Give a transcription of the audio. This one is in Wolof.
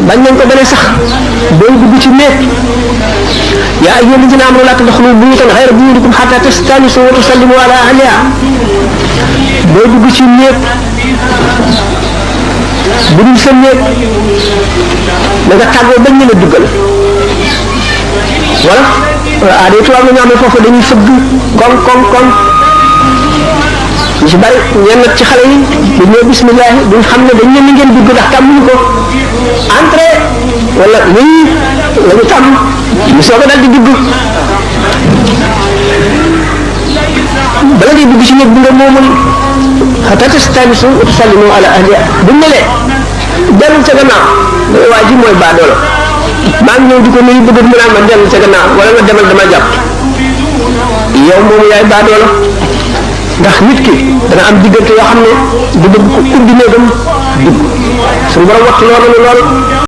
bañ nañ ko bane sax booy dugg ci néeg yaa ayyuhal lazina amanu laa tadxulu buyuutan xayra buyuutikum xattaa tastanisu wa tusallimu ala ahliha booy dugg ci néeg bu dul sa néeg da nga tàggoo bañ la duggal wala day tubaab la ñu amee foofu dañuy fëgg kon ñu si bari ñenn ci xale yi dañ ñëw bismillah duñ xam ne dañ leen ni ngeen dugg ndax tàmmuñu ko entrée wala lii la ñu tàmm ñu soog a dal di dugg bala ngay dugg ci néeg bi nga moomul xataa tastanisu wa tusallimu ala ahliha buñ ne lee dellu ca gannaaw waa ji mooy baadoola maa ngi ñëw di ko nuyu bëgg mu naan ma dellu ca gannaaw wala nga demal dama jàpp yow moomu yaay baadoola ndax nit ki dana am diggante yoo xam ne du bëgg ko ubbi néegam dugg suñu borom wattu loolu lool